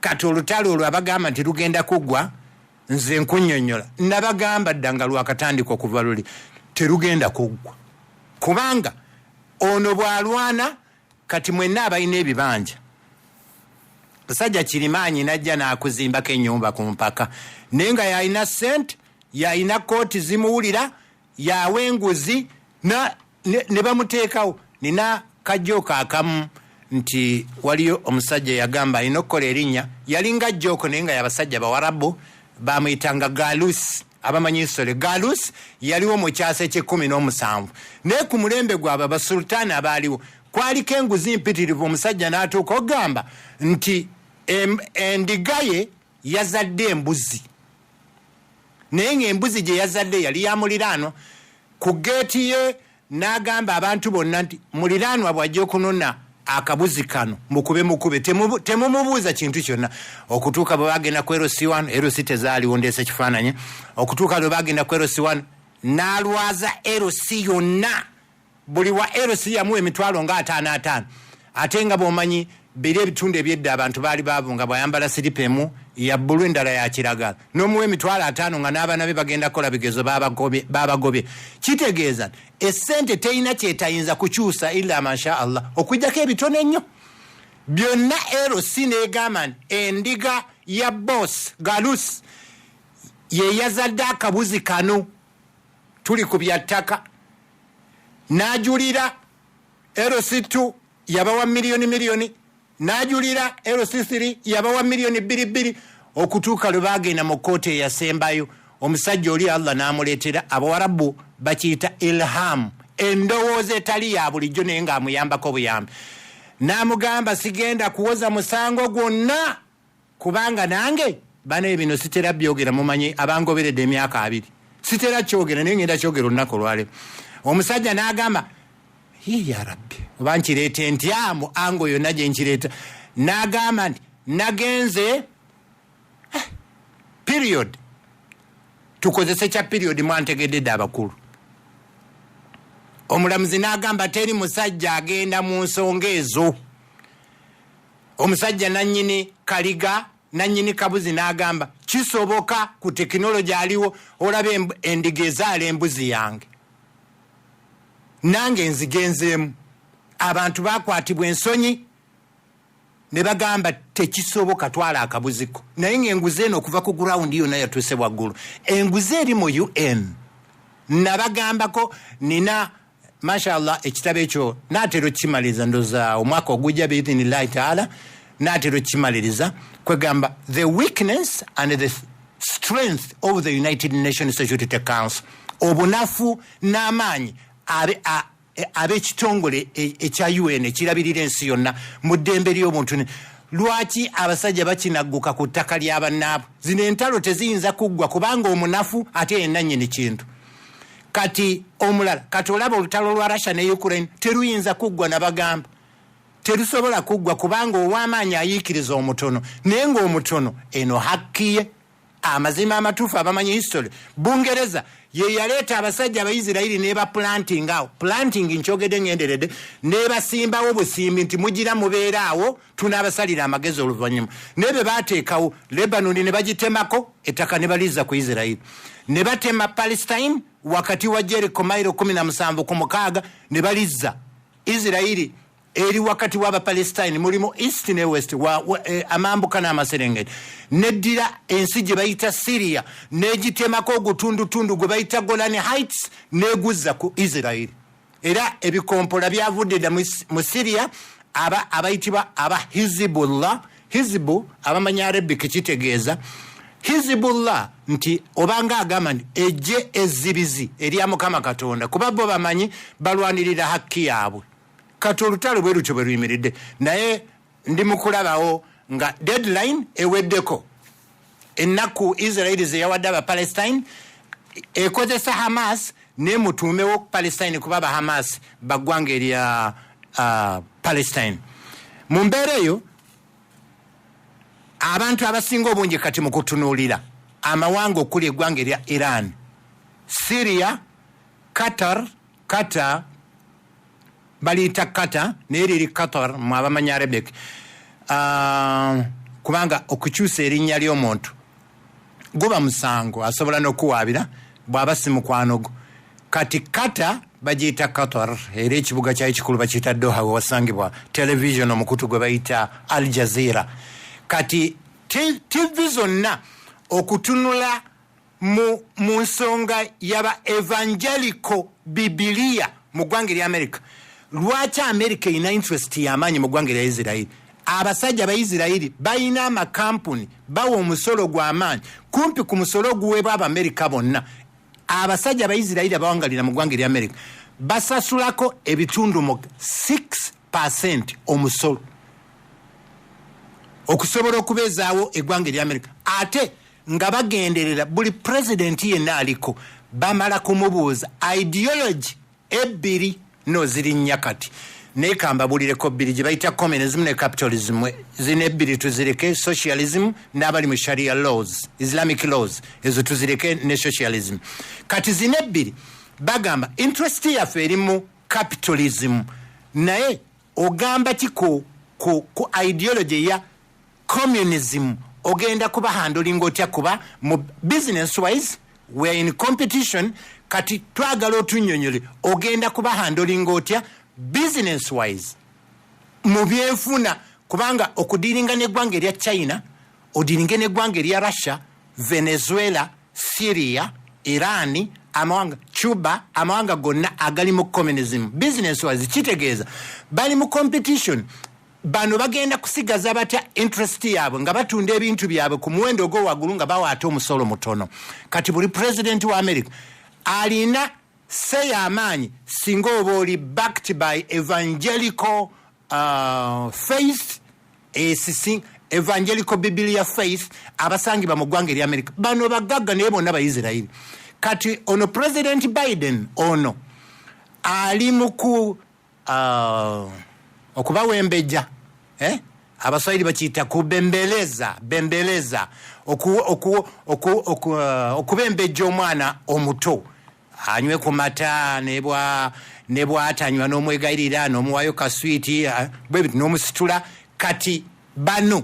Kati olutalo olwo abagamba nti lugenda kuggwa, nze nkunnyonnyola, nabagamba dda nga lwakatandika okuva luli, terugenda kuggwa, kubanga ono bw'alwana kati mwenna abalina ebibanja, musajja kirimaanyi najja n'akuzimbako ennyumba ku mpaka, naye nga yalina sente, yalina kooti zimuwulira, yawa enguzi ne bamuteekawo. Nina kajjooko akamu nti waliyo omusajja yagamba alina okukola erinnya, yalinga jjooko naye nga yabasajja Bawarabu, bamuyitanga Galusi. Abamanyi history, Galus yaliwo mu kyasa eky'17, naye ku mulembe gwabwe abasultaani abaaliwo kwaliko enguzi mpitirivu. Omusajja n'atuuka okugamba nti endiga ye yazadde embuzi, naye ng'embuzi gye yazadde yali ya muliraanwa. Ku geeti ye n'agamba abantu bonna nti muliraanwa bw'ajja okunona akabuzi kano, mukube mukube, temumubuuza kintu kyonna. Okutuuka bwe bagenda ku LC1, LC tezaaliwo, ndeese kifaananyi, okutuuka lwe bagenda ku LC1 n'alwaza LC yonna, buli wa LC yamuwa emitwalo nga ataano ataano. Ate nga bw'omanyi biri ebitundu ebyedda, abantu baali baavu, nga bw'ayambala siripa emu ya bbulu, endala ya kiragala, n'omuwa emitwalo 50 nga n'abaana be bagenda kukola bigezo, babagobye. Kitegeeza essente terina kyetayinza kukyusa illa masha Allah, okujjako ebitono ennyo byonna. LC n'egamba nti endiga ya boss Galus ye yazadde akabuzi kano, tuli ku bya ttaka. N'ajulira LC2, yabawa miliyoni miliyoni, n'ajulira LC3, yabawa miliyoni bbiri bbiri, okutuuka lwe bagenda mu kooti eyasembayo. Omusajja oli Allah n'amuleetera, Abawarabu bakiyita ilham, endowooza etali ya bulijjo, naye ng'amuyambako buyambi, n'amugamba, "Sigenda kuwoza musango gwonna, kubanga nange bana bino sitera byogera." Mumanyi abangoberedde emyaka 20, sitera kyogera, naye ngenda kyogera olunaku olwaleero. Omusajja n'agamba, "Ya Rabbi, oba nkireeta ntya mu ango yonna gye nkireeta?" N'agamba nti nagenze period, tukozese kya period, mwantegedde abakulu. Omulamuzi n'agamba, "Teri musajja agenda mu nsonga ezo." Omusajja nanyini kaliga, nanyini kabuzi n'agamba, "Kisoboka ku tekinologi aliwo, olaba endiga ezaala embuzi yange, nange nzigenzeemu." Abantu bakwatibwa ensonyi ne bagamba, "Tekisoboka, twala akabuziko." Naye ngaenguzi eno okuva ku ground yonna yatuuse waggulu, enguzi eri mu UN. Nabagambako nina, mashallah, ekitabo ekyo naatera okukimaliriza, ndoza omwaka ogujja biidhinillahi taala naatera okukimaliriza, kwegamba The Weakness and the Strength of the United Nations Security Council, obunafu n'amaanyi ab'ekitongole ekya UN ekirabirira ensi yonna mu ddembe ly'obuntu. Lwaki abasajja bakinagguka ku ttaka ly'abannaabwe? Zino entalo teziyinza kuggwa, kubanga omunafu ate yenna nnyini kintu. Kati omulala, kati olaba olutalo lwa Russia ne Ukraine teruyinza kuggwa. Nabagamba terusobola kuggwa, kubanga ow'amaanyi ayiikiriza omutono, naye ng'omutono eno hakkiye. Amazima amatuufu, abamanyi history, Bungereza ye yaleeta abasajja Abaisirairi neba planting awo, planting nkyogedde ngenderedde, nebasimbawo busimbi nti mugira mubeera awo, tunaabasalira amagezi oluvannyuma. Naye bwe bateekawo Lebanoni ne bagitemako ettaka ne baliza ku Isirairi, ne batema Palestine wakati wa Jericho mairo 17 ku 6 ne balizza Isirairi eri wakati w'Abapalestine, mulimu east ne west, amambuka n'amaserengeti. Neddira ensi gye bayita Syria negitemako ogutundutundu gwe bayita Golan Heights neguzza ku Isirairi. Era ebikompola byavudde dda mu Syria. Abayitibwa aba Hizibullah. Hizibu, abamanyi Arabic, kitegeeza Hizibullah nti obanga agamba nti ejje ezzibizi erya Mukama Katonda, kuba bo bamanyi balwanirira hakki yaabwe. Kati olutalo bwe lutyo bwe luyimiridde, naye ndi mukulabawo nga deadline eweddeko. Ennaku Israeli zeyawadde Abapalestine ekozesa Hamas nemutuumewo Palestine, kuba aba Hamas baggwanga erya Palestine. Mu mbeera eyo, abantu abasinga obungi kati mu kutunuulira amawanga okuli eggwanga erya Iran, Syria, Qatar. Qatar baliyita Qatar, naye liri Qatar mu abamanyi Arabic, kubanga okukyusa erinnya ly'omuntu guba musango, asobola n'okuwaabira bw'aba si mukwano gwo. Kati Qatar bagiyita Qatar, era ekibuga kyayo kikulu bakiyita Doha, wewasangibwa television omukutu gwe bayita Al Jazeera. Kati TV zonna okutunula mu nsonga yaba evangelical bibilia mu ggwanga erya America. Lwaki America erina interest y'amaanyi mu ggwanga erya Isirairi? Abasajja ba Isirairi balina amakampuni, bawa omusolo gw'amaanyi, kumpi ku musolo oguweebwa Abamerika bonna. Abasajja ba Isirairi abawangalira mu ggwanga erya America basasulako ebitundu mu 6 omusolo okusobola okubeezaawo eggwanga erya Amerika. Ate nga bagenderera buli pulezidenti yenna aliko bamala kumubuuza ideology ebbiri, no zirinnya kati, naye kambabulireko bbiri gye bayita communism ne capitalism. Zino ebbiri tuzireke, socialism n'abali mu sharia laws, Islamic laws, ezo tuzireke, ne socialism. Kati zino ebbiri bagamba interest yaffe eri mu capitalism, naye ogamba ki ku ideology ya communism? Ogenda kuba handling otya? Kuba mu business wise we are in competition. Kati twagala otunyonyole, ogenda kuba handling otya business wise mu byenfuna? Kubanga okudiringa neggwanga erya China, odiringe neggwanga erya Russia, Venezuela, Syria, Iran, amawanga Cuba, amawanga gonna agali mu communism, business wise kitegeeza bali mu competition. Bano bagenda kusigaza batya interest yaabwe nga batunda ebintu byabwe ku muwendo ogwowaggulu nga bawaata omusolo mutono? Kati buli president wa America alina say amaanyi singa oba oli backed by evangelical faith, esisi evangelical biblia faith abasangibwa mu ggwanga erya America. Bano bagagga, naye bonna Baisirairi. Kati ono President Biden ono ali muku okubawembejja, eh? Abaswahili bakiyita kubembeleza, bembeleza, okubembejja omwana omuto anywe ku mata, nebwatanywa n'omwegayirira n'omuwayo kaswiti bwebiti n'omusitula. Kati bano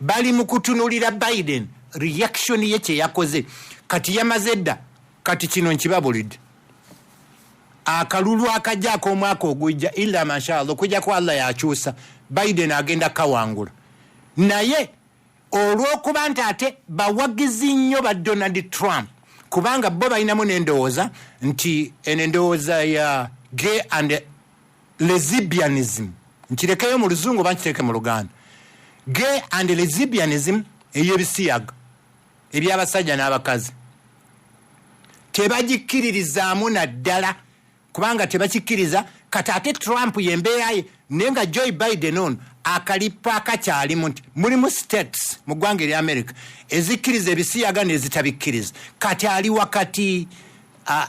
bali mu kutunulira Biden reaction ye kyeyakoze. Kati yamaze dda. Kati kino nkibabulidde, akalulu akajja ak'omwaka ogujja, illa mashallah, okujjako Allah yakyusa, Biden agenda kawangula. Naye olw'okuba nti ate bawagizi nnyo ba Donald Trump, kubanga bo balinamu n'endowooza nti eno endowooza ya gay and lesbianism, nkirekeyo mu Luzungu oba nkiteeke mu Luganda? Gay and lesbianism, ey'ebisiyaga ebyabasajja n'abakazi, tebagikkiririzaamu naddala, kubanga tebakikkiriza. Kati ate Trump yembeera ye, naye nga Joe Biden ono akalipo akakyalimu nti mulimu states mu ggwanga erya America ezikkiriza ebisiyaga nezitabikkiriza. Kati ali wakati,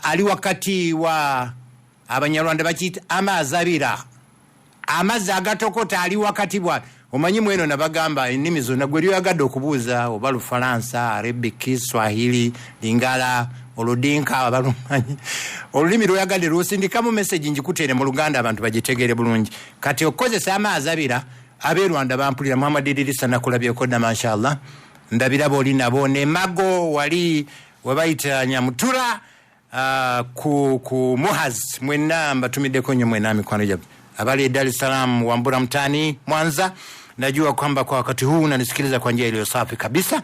ali wakati wa, Abanyarwanda bakiyita amaazi abira, amazzi agatokota, ali wakati bwa. Omanyi mweno nabagamba ennimi zonna gwe lyoyagadde okubuuza, oba Lufalansa, Arabic, Swahili, Lingala, Oludinka, abalumanyi olulimi lwoyagadde lwosindikamu message njikutere mu Luganda abantu bagitegere bulungi. Kati okukozesa amaazi abira, ab'e Rwanda bampulira. Muhammad Dirisa, nakulabyeko dda, mashallah, ndabira booli nabo nemago wali webayita Nyamutura, ku Muhaz, mwenna mbatumiddeko nnyo mwenna mikwano gyabwe abali e Dar es Salaam, Wambura Mtani, Mwanza. Najua kwamba kwa wakati huu unanisikiliza kwa njia iliyo safi kabisa.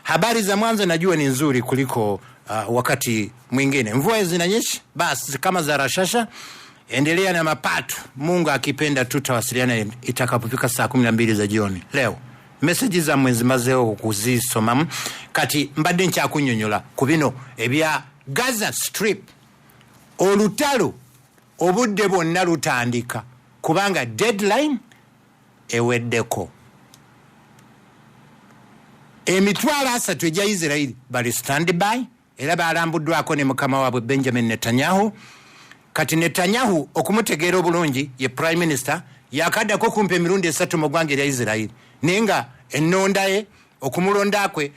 Habari za Mwanza najua ni nzuri kuliko wakati mwingine. Mvua zinanyesha basi kama za rashasha. Endelea na mapato. Mungu akipenda tutawasiliana itakapofika saa 12 za jioni leo. Meseji zammwe nzimazeewo okuzisomamu. Kati mbadde nkyakunyonyola ku bino ebya Gaza Strip. Olutalo obudde bwonna lutandika kubanga deadline eweddeko. 300,000 egya Israeli bali standby, era balambuddwako ne mukama waabwe Benjamin Netanyahu. Kati Netanyahu okumutegeera obulungi ye prime minister, yakaddako kumpa emirundi 3 mu ggwanga erya Israeli, naye nga ennonda ye okumulonda kwe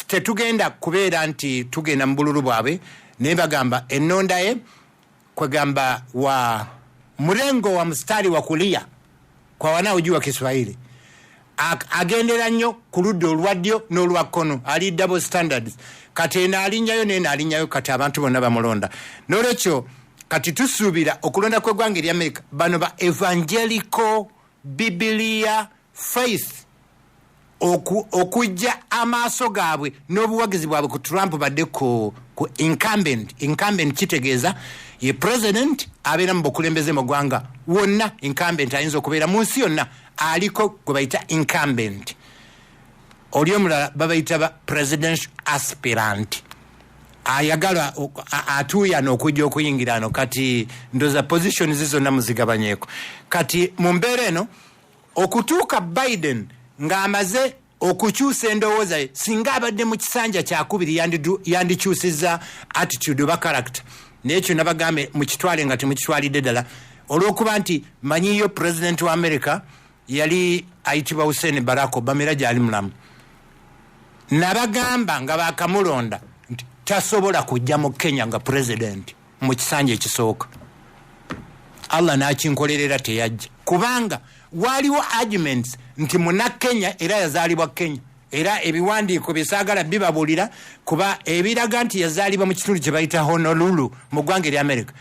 tetugenda kubeera nti tugenda mu bululu bwabwe, naye bagamba ennonda ye kwegamba wa murengo wa mstari wa kulia kwa wanaojua Kiswahili, agendera nnyo ku ludda olwa ddyo n'olwa kkono, ali double standards. Kati eno alinnyayo n'eno alinnyayo, kati abantu bonna bamulonda. N'olwekyo kati tusuubira okulonda kw'eggwanga erya America, bano ba evangelical bibilia faith okujja amaaso gaabwe n'obuwagizi bwabwe ku Trump badde ku incumbent. Incumbent kitegeeza ye president abeera mu bukulembeze mu ggwanga wonna. Incumbent ayinza okubeera mu nsi yonna, aliko gwe bayita incumbent. Oli omulala babayita ba presidential aspirant, ayagala atuuyana okujja okuyingira ano. Kati ndoza positions zonna muzigabanyeeko. Kati mu mbeera eno okutuuka Biden ng'amaze okukyusa endowooza ye, singa abadde mu kisanja kyakubiri yandikyusizza attitude oba character. Naye ekyo nabagambe mukitwale nga temukitwalidde ddala, olw'okuba nti manyiyo president wa America yali ayitibwa Hussein Barack Obama, era gyali mulamu. Nabagamba nga bakamulonda nti tasobola kujja mu Kenya nga president mu kisanja ekisooka. Allah n'akinkolerera teyajja, kubanga waliwo arguments nti muna Kenya era yazaalibwa Kenya, era ebiwandiiko byesaagala bibabuulira kuba ebiraga nti yazaalibwa mu kitundu kye bayita Honolulu mu ggwanga erya America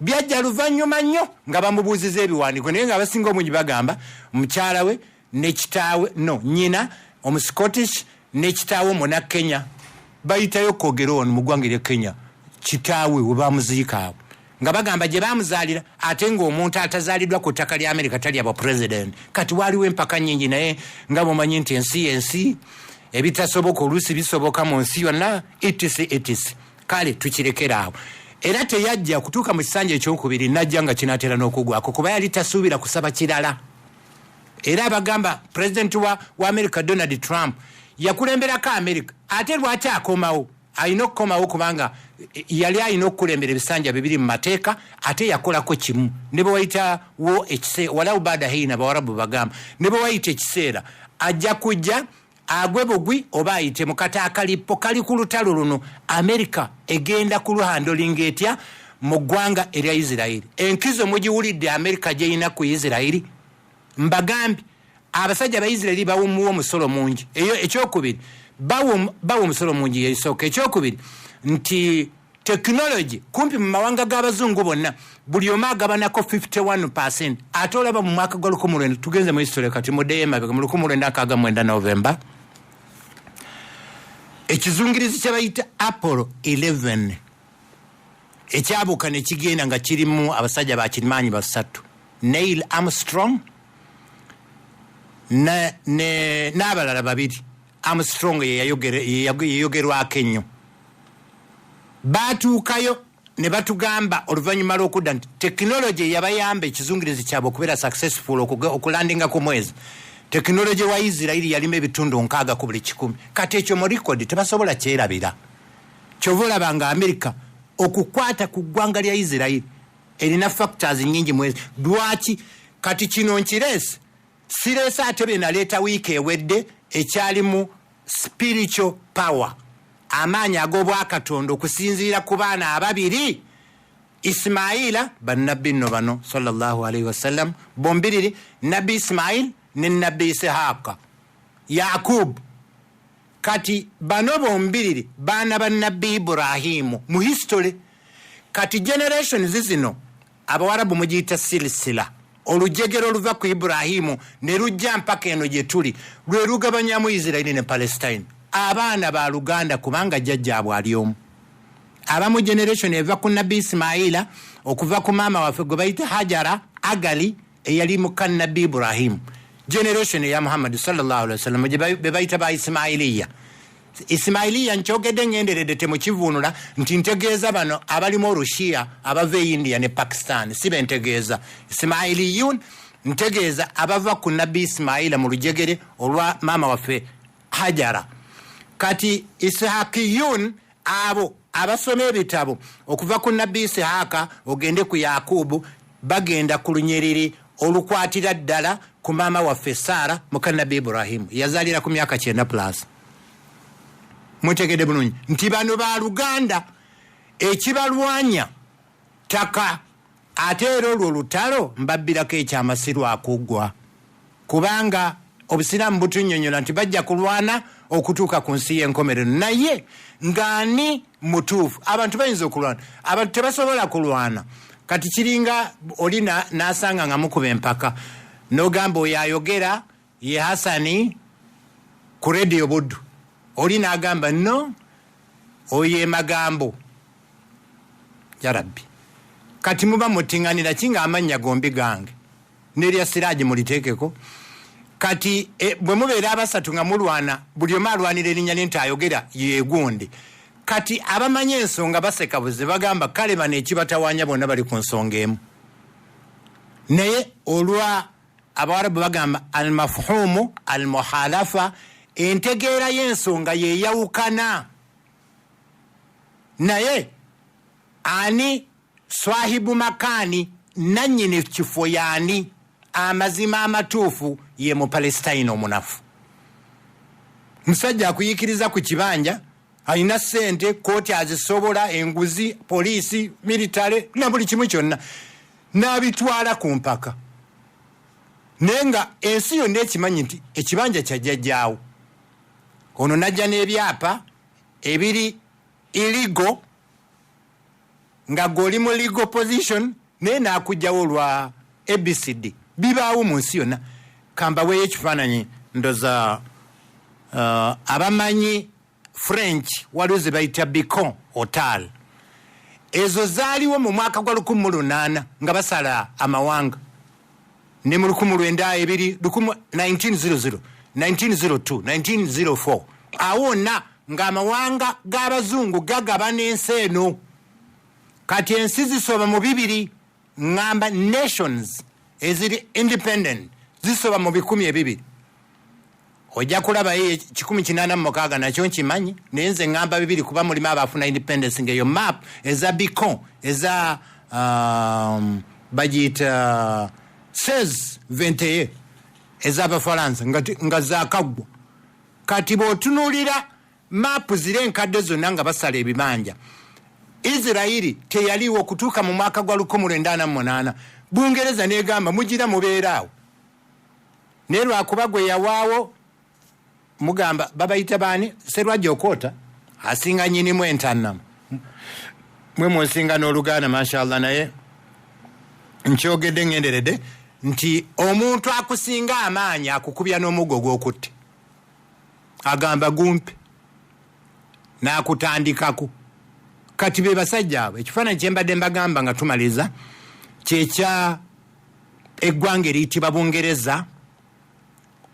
byajja luvannyuma nnyo nga bamubuuziza ebiwandiiko, naye nga abasinga obungi bagamba mukyala we ne kitaawe, no nnyina omuscottish ne kitaawe muna Kenya, bayitayo Kogero ono mu ggwanga erya Kenya, kitaawe we bamuziika awo nga bagamba gye bamuzaalira, ate ng'omuntu atazaaliddwa ku ttaka lya Amerika tali aba president. Kati waaliwo empaka nnyingi, naye nga bw'omanyi nti ensi yensi, ebitasoboka oluusi bisoboka mu nsi yonna, etc etc. Kale tukirekera awo. Era teyajja kutuuka mu kisanja ekyokubiri, najja nga kinaatera n'okugwako, kuba yali tasuubira kusaba kirala. Era abagamba president wa America Donald Trump yakulemberako America, ate lwaki akomawo? Alina okukomawo kubanga yali alina okukulembera ebisanja bibiri mu mateeka, ate yakolako kimu. Ne bwe wayitawo ekiseera, walau baada hiina, abawarabu bagamba, ne bwe wayita ekiseera ajja kujja agwe bugwi oba ayite mu kati. Akalipo kali ku lutalo luno, America egenda kuluhandolinga etya mu ggwanga erya Isirairi? Enkizo mugiwulidde America gyeyina ku Isirairi. Mbagambye abasajja ba Isirairi bawumuwa omusolo mungi. Eyo ekyokubiri, bawa omusolo mungi yesooka. Ekyokubiri nti tekinologi kumpi mu mawanga g'abazungu bonna buli omu agabanako 51%. Ate olaba mu mwaka gwa 1900, tugenze mu history kati muddeyo emabega mu 1969 Novemba, ekizungirizi kye bayita Apollo 11 ekyabuuka ne kigenda nga kirimu abasajja bakirimaanyi basatu, Neil Armstrong n'abalala babiri. Armstrong yeyogerwako ennyo. Batuukayo ne batugamba oluvannyuma lw'okudda nti tekinologi yabayamba ekizungirizi kyabwe okubeera successful okulandinga ku mwezi. Tekinologi wa Isirairi yalimu ebitundu 60 ku buli 100. Kati ekyo mu record tebasobola kyerabira. Kyova olaba nga Amerika okukwata ku ggwanga lya Isirairi erina factors nnyingi mwezi. Lwaki kati kino nkireese? Sireese ate bye naleeta wiiki ewedde ekyalimu spiritual power, amaanyi ag'obwakatonda okusinziira ku baana ababiri Ismaila, bannabbi nno bano sallallahu alaihi wasallam bombiriri, Nabbi Ismail ne Nabbi Isihaka Yakub. Kati bano bombiriri baana ba Nabbi Ibrahimu mu history. Kati generations zino abawarabu mugiyita silisila, olujegero oluva ku Ibrahimu ne lujja mpaka eno gye tuli, lwe lugabanyamu Isirairi ne Palestine. Abaana ba Luganda kubanga jjajjaabwe ali omu. Abamu generation eva ku Nabbi Isimaila, okuva ku maama waffe gwe bayita Hajara Agali eyali muka Nabbi Ibrahimu, generation eya Muhammadi sallallahu alaihi wasallam be bayita ba Isimailiya. Isimailiya nkyogedde ngenderedde, temukivuunula nti ntegeeza bano abalimu Orushiya abava e India ne Pakistan, si bentegeeza. Isimailiyun ntegeeza abava ku Nabbi Isimaila mu lujegere olwa maama waffe Hajara. Kati Ishakiyun abo abasoma ebitabo okuva ku Nabbi Isihaka ogende ku Yakubu, bagenda ku lunyiriri olukwatira ddala ku maama waffe Saara muka Nabbi Ibrahimu, yazaalira ku myaka 9 plus. Mutegedde bulungi nti bano ba luganda, ekibalwanya ttaka. Ate era olwo olutalo mbabbirako ekyamasiru akuggwa, kubanga obusiraamu butunnyonnyola nti bajja kulwana okutuuka ku nsi y'enkomerero. Naye ng'ani mutuufu? Abantu bayinza okulwana, abantu tebasobola kulwana. Kati kiringa oli n'asanga nga mukuba empaka, n'ogamba oyo ayogera ye Hasani ku rediyo Buddu, oli n'agamba no oyo emagambo ya Rabbi. Kati muba mutiŋŋanira ki ng'amannya gombi gange n'erya Siraaji muliteekeko? Kati bwe mubeera abasatu nga mulwana, buli omu alwanira erinnya lye nti ayogera yegundi. Kati abamanyi ensonga baseka buzi, bagamba kale bano ekibatawaanya bonna bali ku nsonga emu. Naye olwa Abawarabu bagamba almafhumu almuhalafa, entegeera y'ensonga yeyawukana. Naye ani swahibu makaani, nannyini kifo yaani? Amazima amatuufu ye mu Palestine omunafu. Musajja akuyiikiriza ku kibanja, alina ssente, kooti azisobola, enguzi, poliisi, militale na buli kimu kyonna n'abitwala ku mpaka, naye nga ensi yonna ekimanyi nti ekibanja kyajjajjaawo. Ono najja n'ebyapa ebiri illegal nga gw'oli mu legal position, naye n'akugjawo olwa ABCD. Bibaawo mu nsi yonna. Kambaweeyo ekifaananyi, ndoza abamanyi French, waliwo ze bayita bicon otal. Ezo zaaliwo mu mwaka gwa 1800 nga basala amawanga, ne mu 1920, 1900, 1902, 1904, awo wonna ng'amawanga g'abazungu gagabana ensi eno. Kati ensi zisoba mu 2, ŋŋamba nations eziri independent zisoba mu 200. Ojja kulabayo 186 nakyo nkimanyi, naye nze ŋŋamba 2 kuba mulimu abafuna independence ng'eyo map eza bicon eza bagiyita 1621 ez'Abafalansa nga zakaggwa. Kati bw'otunuulira maapu ziri enkadde zonna nga basala ebibanja, Isirairi teyaliwo okutuuka mu mwaka gwa 1948. Bungereza negamba mugira mubeera awo, naye lwakuba gwe yawaawo mugamba babayita baani, Serwajja Okwota asinga nyinimu entannamu, mwe munsinga n'Oluganda mashallah. Naye nkyogedde ngenderedde nti omuntu akusinga amaanyi akukubya n'omuggo gw'okutte, agamba gumpe n'akutandikako. Kati be basajja abo. Ekifaananyi kyembadde mbagamba nga tumaliza kyekya eggwanga eriyitibwa Bungereza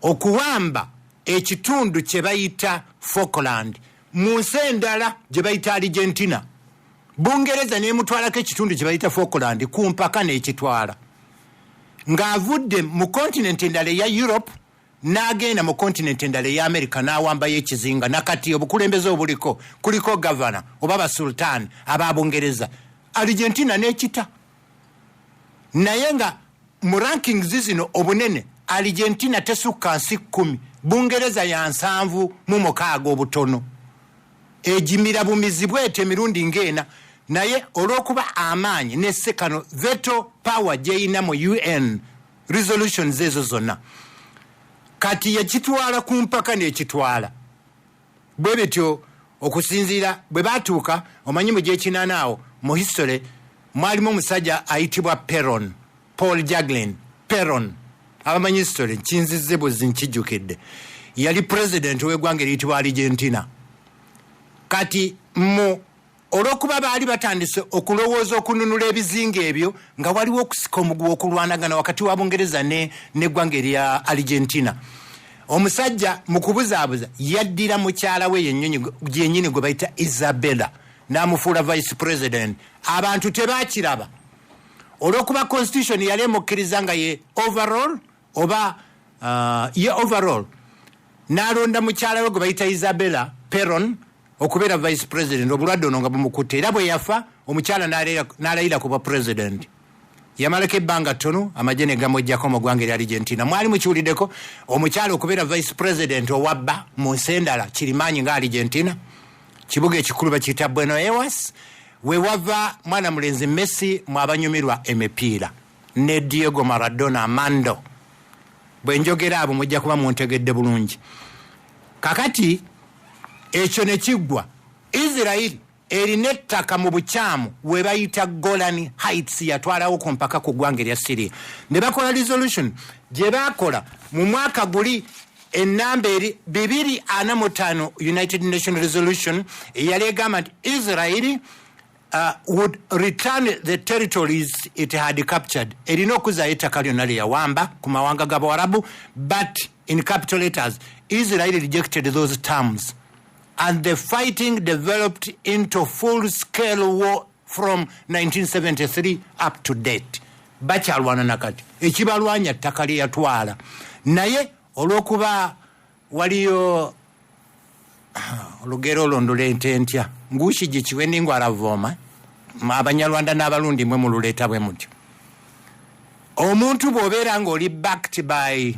okuwamba ekitundu kye bayita Falkland mu nsi endala gye bayita Argentina. Bungereza nemutwalako ekitundu kye bayita Falkland ku mpaka n'ekitwala, ng'avudde mu kontinenti endala eya Europe n'agenda mu kontinenti endala eya America n'awambayo ekizinga. Nakati obukulembeze obuliko kuliko gavana oba basultaani aba Bungereza, Argentina n'ekita. Naye nga mu rankings zino obunene Argentina tesukka nsi 10, Bungereza ya 76 obutono, egimira bumizi bwete emirundi ng'ena. Naye olw'okuba amaanyi ne sekano veto power gyeyina mu UN resolutions ezo zonna, kati yakitwala ku mpaka n'ekitwala bwe bityo. Okusinziira bwe batuuka, omanyi mu gyekinaana awo mu history mwalimu omusajja ayitibwa Peron, Paul Jaglin Peron. Abamanyi history nkinzize buzi nkijjukidde, yali president w'eggwanga eriyitibwa Argentina. Kati mu Olw'okuba baali batandise okulowooza okununula ebizinga ebyo, nga waliwo okusika omuguwa okulwanagana wakati wa Bungereza n'eggwanga erya Argentina. Omusajja mu kubuzaabuza yaddira mukyala we yennyini gwe bayita Isabella, n'amufuula vice president. Abantu tebakiraba, olw'okuba constitution yali emukkiriza nga ye overall oba ye overall. N'alonda mukyala we gwe bayita Isabella Peron okubeera vice president, obulwadde ono nga bumukutte. Era bwe yafa, omukyala n'alayira kuba president. Yamalako ebbanga ttono, amagye ne gamwejjako mu ggwanga erya Argentina. Mwali mukiwuliddeko, omukyala okubeera vice president owabba mu nsi endala kirimaanyi nga Argentina? Kibuga ekikulu bakiyita Buenos Aires, wewava mwana mulenzi Messi, mwabanyumirwa emipiira, ne Diego Maradona Armando. Bwe njogera abo mujja kuba muntegedde bulungi. Kakati ekyo ne kiggwa. Isirairi erina ettaka mu bukyamu we bayita Golan Heights, yatwalawo ku mpaka ku ggwanga erya Syria, ne bakola resolution gye bakola mu mwaka guli enamba eri 245, United Nation resolution eyali egamba nti Israeli would return the territories it had captured, erina okuzaayo ettaka lyonna lye yawamba ku mawanga g'Abawarabu. But in capital letters, Israel rejected those terms and the fighting developed into full scale war from 1973 up to date. Bakyalwana nakati, ekibalwanya ttaka lye yatwala. Naye olwokuba waliyo olugero olwo, nduleete ntya? Ngushyigikiwe ningo aravooma. Abanyarwanda n'Abalundi mwe mululeeta bwe mutyo. Omuntu bw'obeera ng'oli backed by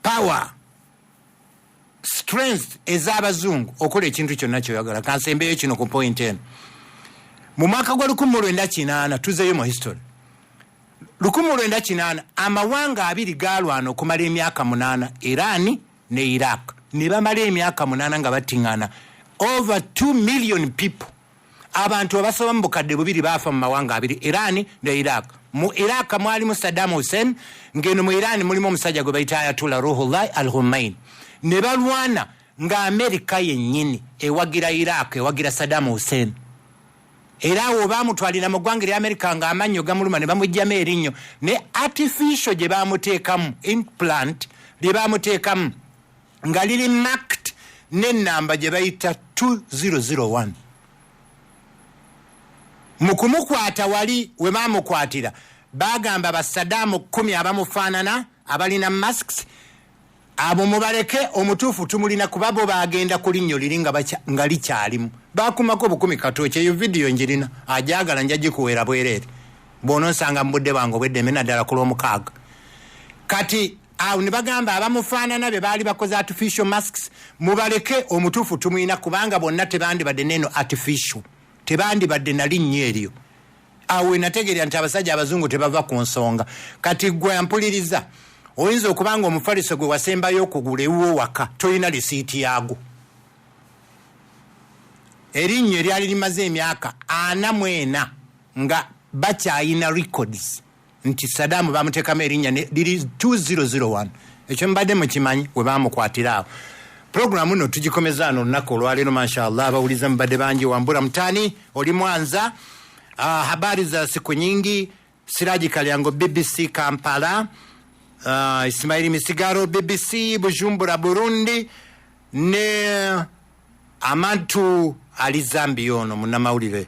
power, strength ez'abazungu, okola ekintu kyonna kyoyagala. Kansembeyo kino ku point eno. Mu mwaka gwa 1980, tuzeeyo mu history, 1980, amawanga abiri galwana okumala emyaka 8, Iran ne Iraq, ne bamala emyaka 8 nga batiŋŋana. Over 2 million people, abantu abasoba mu 2000 baafa mu mawanga abiri, Iran ne Iraq. Mu Iraq mwalimu Saddam Hussein, ngeno mu Iran mulimu omusajja gwe bayita Ayatollah Ruhullah al Khomeini. Ne balwana nga Amerika yennyini ewagira Iraq, ewagira Saddam Hussein. Era awo bamutwalira mu ggwanga erya Amerika nga amannyo gamuluma, ne bamugjamu erinnyo ne artificial gye bamuteekamu, implant lye bamuteekamu nga liri marked n'ennamba gye bayita 2001. Mu kumukwata wali we bamukwatira, bagamba basadaamu 10 abamufaanana abalina masks abo mubaleke, omutuufu tumulina, kuba bo bagenda ku linnyo liri nga likyalimu, bakumako bukumi katooki. Eyo vidiyo njirina, ajagala njagikuweera bwereere bw'onoonsanga mu budde bwange obweddembe, naddala ku Lwomukaaga. Kati awo ne bagamba abamufaanana be baali bakoze artificial masks mubaleke, omutuufu tumulina, kubanga bonna tebandibadde neno artificial, tebandibadde na linnyo eryo. Awo wenategeera nti abasajja abazungu tebava ku nsonga. Kati gwe mpuliriza, oyinza okuba nga omufaliso gwe wasembayo okugula ewuwo waka tolina lisiiti yaagwo. Erinnyo eryali limaze emyaka 44 nga bakyayina records nti Sadamu bamuteekamu erinnya liri 2001. Ekyo mubadde mukimanyi? We bamukwatira awo. Puroguramu no tugikomeza ano olunaku olwaleero. Mashallah, abawuliza mubadde bangi. Wambura Mutani, oli Mwanza, habari za siku nyingi. Siraji Kalyango, BBC Kampala. Ismaili Misigaro, BBC Bujumbura, Burundi. Ne Amantu ali Zambia, ono munnamawulire.